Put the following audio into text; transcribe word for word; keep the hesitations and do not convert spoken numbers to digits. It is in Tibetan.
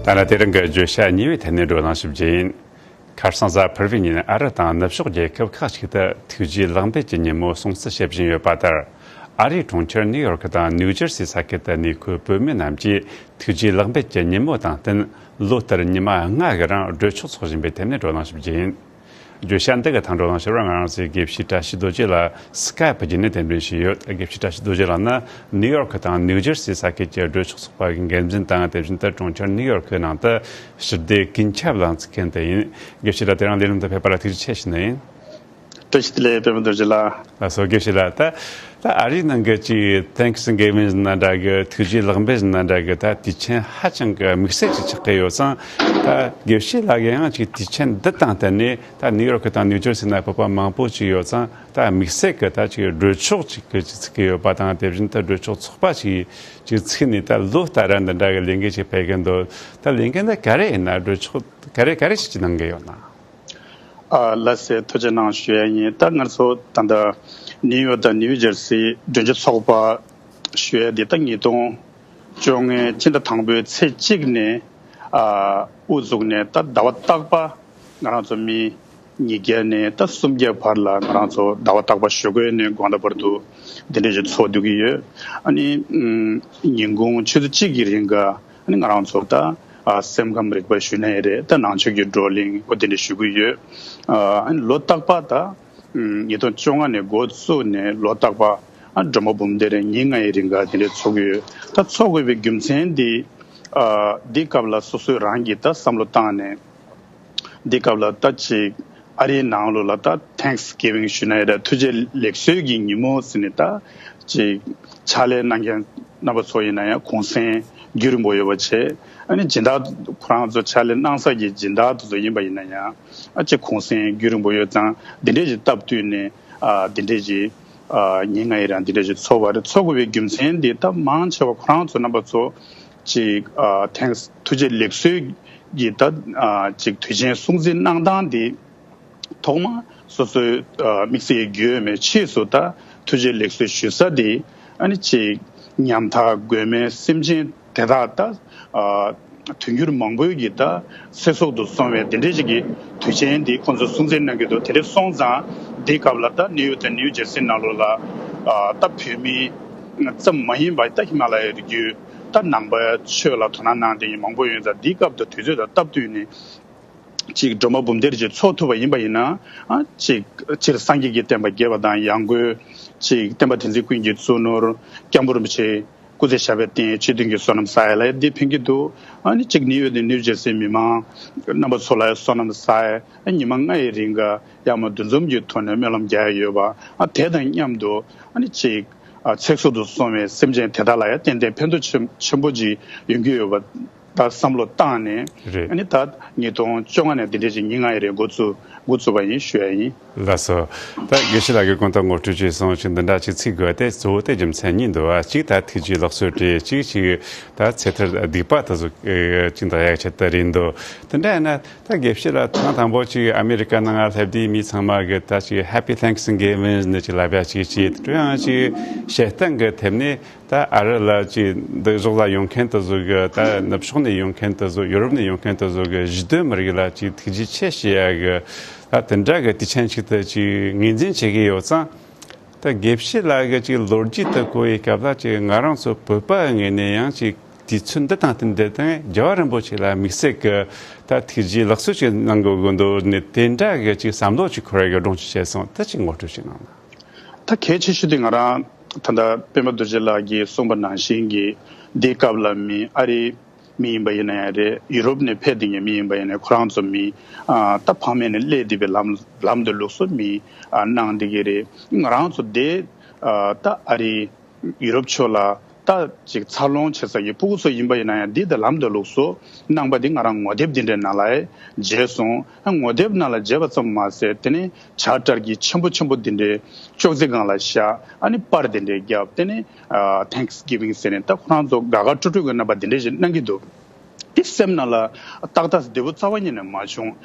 ད་ལྟ་དེ་རིང་གི་བརྗོད་བྱ་གཉིས་པའི་ཐད་ནས་བགྲོ་གླེང་ཞིབ་རྒྱུ་ཡིན། ཁ་སང་གཟའ་ཕུར་བུའི་ཉིན་ཨ་རི་དང་ནུབ་ཕྱོགས་རྒྱལ་ཁབ་ཁག་ཅིག་ཏུ་ཐུགས་རྗེ་ལེགས་འབུལ་གྱི་ཉིན་མོ་སྲུང་བརྩི་བྱེད་བཞིན་ཡོད་པ་ལྟར། ཨ་རིའི་གྲོང་ཁྱེར་ནིའུ་ཡོར་ཁི་དང་ནིའུ་ཇར་སི་ས་ཁུལ་དུ་གནས་འཁོད་བོད་མི་རྣམས་ཀྱིས་ཐུགས་རྗེ་ལེགས་འབུལ་གྱི་ཉིན་མོ་དང་བསྟུན། ལོ་ལྟར་ཉི་མ་ལྔ་གི་རིང་གྲོས་ཚོགས་འཚོགས་བཞིན་པའི་ཐད་ནས་བགྲོ་གླེང་ཞིབ་རྒྱུ་ཡིན། བརྗོད་བྱ་འདི་གི་ཐད་བགྲོ་གླེང་ཞུ་བར་ང་རང་ཚོའི་དགེ་བཤེས་བཀྲ་ཤིས་རྡོ་རྗེ་ལགས་སི་ཀའེ་པི་བརྒྱུད་ནས་གདན་འདྲེན་ཞུས་ཡོད། དགེ་བཤེས་བཀྲ་ཤིས་རྡོ་རྗེ་ལགས་ནི་ནིའུ་ཡོར་ཁི་དང་ནིའུ་ཇར་སི་ས་ཁུལ་གྱི་གྲོས་ཚོགས་ཚོགས་པ་གི་འགན་འཛིན་དང་། དེ་བཞིན་དུ་གྲོང་ཁྱེར་ནིའུ་ཡོར་ཁི་ནང་དུ་ཞི་བདེ་ཀུན་ཁྱབ་གླེང་ཚིག་མཁན་དེ་ཡིན། དགེ་བཤེས་ལགས་དེ་རིང་ལས་རིམ་དུ་ཕེབས་པ་ལ་ཐུགས་རྗེ་ཆེ་ཞུ་ནི་ཡིན། བཀྲ་ཤིས་བདེ་ལེགས། པད་མ་རྡོ་རྗེ་ལགས། ལགས་སོ། དགེ་བཤེས་ལགས། ད་ད་ཨ་རིའི་ནང་གི་ཅིག་Thanksgiving ཡིན་ན་འདྲ་གི། ཐུགས་རྗེ་ལེགས་འབུལ་ཡིན་ན་འདྲ་གི། ད་དུས་ཆེན་ཧ་ཅང་གི་དམིགས་བསལ་ཅིག་ཆགས་ཀྱི་ཡོད་ཙང་། ད་དགེ་བཤེས་ལགས་ཀྱིས་ཡང་ཅིག་དུས་ཆེན་འདི་དང་བསྟུན་ནས་ད་ནིའུ་ཡོར་ཁི་དང་ནིའུ་ཇར་སི་ན་བོད་པ་མང་པོ་ཅིག་ཡོད་ཙང་། ད་དམིགས་བསལ་གྱི་ད་ཅིག་གྲོས་ཚོགས་ཅིག་གི་ཅིག་ཚུགས་ཀྱི་ཡོད་པ་དང་། དེ་བཞིན་དུ་གྲོས་ཚོགས་ཚོགས་པ་ཅིག་ཅིག་ཚུགས་ནས་ད་ལོ་ལྟར་འདི་འདྲ་གི་ལས་འགུལ་ཅིག་སྤེལ་གྱི་འདུག་ད་ལས་འགུལ་འདི་ག་རེ་ཡིན་ན། གྲོས་ཚོགས་ག་རེ་ག་རེ་ཞིག་ཅིག་གནང་གི་ཡོད་ན། ཨ། ལགས་སེ། ཐུགས་རྗེ་གནང་ཞུ་ཡ་ཡིན། ད་ང་ཚོ་ད་ལྟ་ནིའུ་ཡོག་དང་ནིའུ་ཇར་སི་གྲོས་ཚོགས་ཚོགས་པ་ཞུ་ཡ་འདི་ད་ཉིས་སྟོང་བཅོ་ལྔའི་སྤྱི་ཟླ་དང་པོའི་ཚེས་གཅིག་ནས། ཨ། དབུ་བཙུགས་ནས་ད་ཟླ་བ་རྟག་པ་ང་རང་ཚོ་མི་ཉིས་བརྒྱ་ནས་ད་སུམ་བརྒྱ་བར་ལ་ང་རང་ཚོ་ཟླ་བ་རྟག་པ་ཞོགས་ཀས་ནས་དགོང་དག་བར་དུ་འདི་འདྲ་ཞིག་ཚོགས་སྡོད་ཀྱི་ཡོད། ཨ་ནི་ཉིན་གུང་ཆུ་ཚོད་གཅིག་གི་རིང་ག་ཨ་ནི་ང་རང་ཚོ་ད་ཨ་སེམས་ཁམས་རིག་པ་ཞུས་ན་ཡང་རེད། ད་ནང་ཆོས་ཀྱི་བགྲོ་གླེང་འོ་དེ་འདྲ་ཞུ་གི་ཡོད། ཨ་ནི་ལོ་རྟག་པ་ད་ཉིས་སྟོང་བཅོ་ལྔ་ནས་འགོ་བཙུགས་ནས་ལོ་རྟག་པ་ཨ་སྒྲོལ་མ་འབུམ་སྡེ་རེ་ཉིན་ལྔ་ཡི་རིང་ག་དེ་འདྲ་ཚོགས་ཀྱི་ཡོད། ད་ཚོགས་དགོས་པའི་རྒྱུ་མཚན་འདི། ཨ་འདི་སྐབས་ལ་སོ་སོས་རང་གིས་ད་བསམ་བློ་བཏང་ནས། འདི་སྐབས་ལ་ད་ཅིག་ཨ་རིའི་ནང་ལོགས་ལ་ད་Thanksgiving ཞུས་ན་ཡང་རེད། ཐུགས་རྗེ་ལེགས་གསོལ་གྱི་ཉིན་མོ་ཟེར་ནས་ད་ཅིག་ཕྱག་ལས་གནང་མཁན་རྣམ་པ་ཚོ་ཡིན་ན་ཡང་གུང་སེང་རྒྱུན་རིང་པོ་ཡོད་པ་བྱས། ཨ་ནི་སྦྱིན་བདག་ཁོ་རང་ཚོ་ཕྱག་ལས་གནང་ས་གི་སྦྱིན་བདག་དེ་ཚོ་ཡིན་པ་ཡིན་ན་ཡང་ཨ་ཅིག་གུང་སེང་རྒྱུན་རིང་པོ་ཡོད་ཙང་འདི་འདྲས་ཞིག་སྟབས་བསྟུན་ནས། ཨ་འདི་འདྲས་ཞིག་ཨ་ཉིན་ལྔ་ཡི་རིང་འདི་འདྲས་ཞིག་ཚོགས་པ་རེད། ཚོགས་དགོས་པའི་རྒྱུ་མཚན་འདི་ད་མང་ཆེ་བ་ཁོ་རང་ཚོ་རྣམ་པ་ཚོ་ཅིག་ཨ་Thanks ཐུགས་རྗེ་ལེགས་གསོལ་གྱི་ད་ཨ་ཅིག་དུས་ཆེན་སྲུང་བརྩི་གནང་སྟངས་འདི། ཐོག་མར་སོ་སོའི་ཨ་དམིགས་བསལ་ཡོད་མེད་ཕྱིས་སུ་ད་ཐུགས་རྗེ་ལེགས་གསོལ་ཞུ་ས་དེ་ཨ་ནི་ཅིག་ཉམ་ཐག་མགོན་མེད་སེམས་ཅན་དེ་དག་ད་ཨ་དུས་འགྱུར་མང་པོའི་གི་ད་ཚེ་སྲོག་ཏུ་སོང་བའི་དེ་འདྲའི་ཅིག་གི་དུས་ཆེན་དེ་ཁོང་ཚོས་སྲུང་བརྩི་གནང་གི་འདུག་དེ་འདྲ་སོང་ཙང་འདི་སྐབས་ལ་ད་ནིའུ་ཡོག་དང་ནིའུ་ཇར་སི་ནང་ལོགས་ལ་ཨ་ད་བོད་མི་ཙམ་མ་ཡིན་པ་ད་ཧི་མ་ལ་ཡའི་རི་རྒྱུད་ད་ནང་པའི་ཆོས་ལ་དོ་སྣང་གནང་མཁན་མང་པོ་ཡོད་ཙང་འདི་སྐབས་དང་དུས་ཚོད་དང་སྟབས་བསྟུན་ནས། ཅིག་སྒྲོལ་མ་འབུམ་སྡེ་རེ་ཅིག་ཚོགས་ཐུབ་པ་ཡིན་པ་ཡིན་ན། ཨ་ཅིག་སྤྱིར་སངས་རྒྱས་ཀྱི་བསྟན་པ་རྒྱས་པ་དང་། ཡང་སྒོས་ཅིག་བསྟན་པ་དེ་ཚོའི་ཀུན་གྱི་གཙོ་ནོར་སྐྱབས་མགོན་རིན་པོ་ཆེ་སྐུ་ཚེ་ཞབས་པད་བརྟན་ཆོས་མཐུན་གྱི་བསོད་ནམས་བསགས་ཡ་ལ་འདི་ཕན་གྱི་འདུག་ཨ་ནི་ཅིག་ནིའུ་ཡོག་དང་ནིའུ་ཇར་སིའི་མི་མང་རྣམ་པ་ཚོ་ལ་བསོད་ནམས་བསགས་ཡ། ཨ་ཉི་མ་ལྔ་ཡི་རིང་ག་ཡར་མར་འདུ་འཛོམས་ཀྱི་ཐོག་ནས་སྨོན་ལམ་རྒྱག་ཡ་ཡོད་པ། ཨ་དེ་དང་མཉམ་དུ་ཨ་ནི་ཅིག་ཨ་ཚེ་སྲོག་ཏུ་སོང་བའི་སེམས་ཅན་དེ་དག་ལ་ཡང་ཏན་ཏན་ཕན་ཐོགས་ཆེན་ཆེན་པོ་ཅིག་ཡོང་གི་ཡོད་པ། ད་བསམ་བློ་བཏང་ནས། རེད། ཨ་ནི་ད་ཉིས་སྟོང་བཅོ་ལྔ་ནས་འདི་འདྲས་ཅིག་ཉིན་ལྔ་ཡི་རིང་འགོ་བཙུགས་འགོ་བཙུགས་པ་ཡིན་ཞུ་ཡ་ཡིན། ལགས་སོ། ད་དགེ་བཤེས་ལགས་ཀྱིས་གོང་དུ་ངོ་སྤྲོད་བྱས་སོང་ཞིང་འདི་འདྲ་ཅིག་ཚིག་དགོས་ཏེ་གཙོ་བོ་དེ་རྒྱུ་མཚན་གཉིས་འདུག་བ། གཅིག་ད་ཐུགས་རྗེ་ལེགས་གསོལ་རེད། གཅིག་ཅིག་ད་ཚེ་ཐར་སྡིག་པ་དེ་ཚོ་ཅིག་འདག་ཡག་ཆེད་དུ་རེད་འདུག་དེ་འདྲ་ཡིན་ན་ད་དགེ་བཤེས་ལགས་ཐེངས་དང་པོ་ཅིག་ཨ་མེ་རི་ཀ་ནང་སླེབས་དུས་མི་ཚང་མ་གི་ད་ཅིག་Happy Thanksgiving ནི་ཅིག་ལབ་ཡ་ཅིག་བྱས། དེ་ཡང་ཅིག་བཤད་སྟངས་ཀྱི་ཐད་ནས། ད་ཨ་རི་ལ་ཅིག་འདི་ཕྱོགས་ལ་ཡོང་མཁན་དེ་ཚོ་གི། ད་ནུབ་ཕྱོགས་ནས་ཡོང་མཁན་དེ་ཚོ། ཡུ་རོབ་ནས་ཡོང་མཁན་དེ་ཚོ་གི་གཞིས་སྡོད་མི་རིགས་ལ་ཅིག་ཐུགས་རྗེ་ཆེ་ཞུ་ཡ་གི་ད་དེ་འདྲ་གི་དུས་ཆེན་ཞིག་ཏུ་ཅིག་ངོས་འཛིན་བྱེད་ཀྱི་ཡོད་ཙང་། ད་དགེ་བཤེས་ལགས་ཀྱི་ཅིག་ལོ་རྒྱུས་དེ་གོ་བའི་སྐབས་ལ་ཅིག་ང་རང་ཚོ་བོད་པ་ངོས་ནས་ཡང་ཅིག་དུས་ཚོད་འདི་དང་བསྟུན་ཏེ་དང་རྒྱལ་བ་རིན་པོ་ཆེ་ལ་དམིགས་བསལ་གྱི་ད་ཐུགས་རྗེ་ལེགས་གསོལ་ཅིག་གནང་དགོས་ཀྱི་འདུག་ནས། དེ་འདྲ་གི་ཅིག་བསམ་བློ་ཅིག་འཁོར་བའི་གི་སྒྲུང་ཅིག་བཤད་སོང་། ད་ཅིག་ངོ་སྤྲོད་ཅིག་གནང་ན། ད་གལ་ཆེ་ཤོས་དེ་ང་རང་ད་ལྟ་པད་མ་རྡོ་རྗེ་ལགས་ཀྱིས་གསུངས་པ་ནང་བཞིན་གྱི་འདི་སྐབས་ལ་མི་ཨ་རིའི་མི་ཡིན་པ་ཡིན་ན་ཡང་རེད། ཡུ་རོབ་ནས་ཕེབས་བསྡད་མཁན་མི་ཡིན་པ་ཡིན་ན་ཁོ་རང་ཚོ་མི་ཨ་ད་ཕ་མེས་ནས་སླེབས་བསྡད་པའི་ལམ་ལམ་དུ་ལུགས་སུ་མི་ཨ་གནང་བསྡད་ཀྱི་རེད། ང་རང་ཚོ་དེ་ཨ་ད་ཨ་རིའི་ཡུ་རོབ་ཕྱོགས་ལ་ད་ཅིག་འཚར་ལོངས་བྱེད་ས་ཀྱི་ཕྲུ་གུ་ཚོ་ཡིན་པ་ཡིན་ན་ཡང་འདི་དང་ལམ་དང་ལུགས་སུ་གནང་པ་འདི་ང་རང་ངོ་དེབ་འདི་འདྲའི་ནང་ལ་མཇལ་སོང་། ཨ་ངོ་དེབ་ནང་ལ་མཇལ་བ་ཙམ་མ་ཟད་དེ་ནས་བྱ་སྤྲེལ་གྱི་ཆེན་པོ་ཆེན་པོ་འདི་འདྲའི་ཅོག་ཙེ་སྒང་ལ་བཞག་ཨ་ནི་པར་འདི་འདྲའི་བརྒྱབ། དེ་ནས་ཨ་Thanksgiving ཟེར་ནས་ད་ཁོ་རང་ཚོ་དགའ་དགའ་སྤྲོ་སྤྲོ་གི་རྣམ་པ་འདི་འདྲའི་ཞིག་གནང་གི་འདུག་དེ་སེམས་ནང་ལ་ཏག་ཏག་བདེ་པོ་རྩ་བ་ཉིད་ནས་མ་བྱུང་།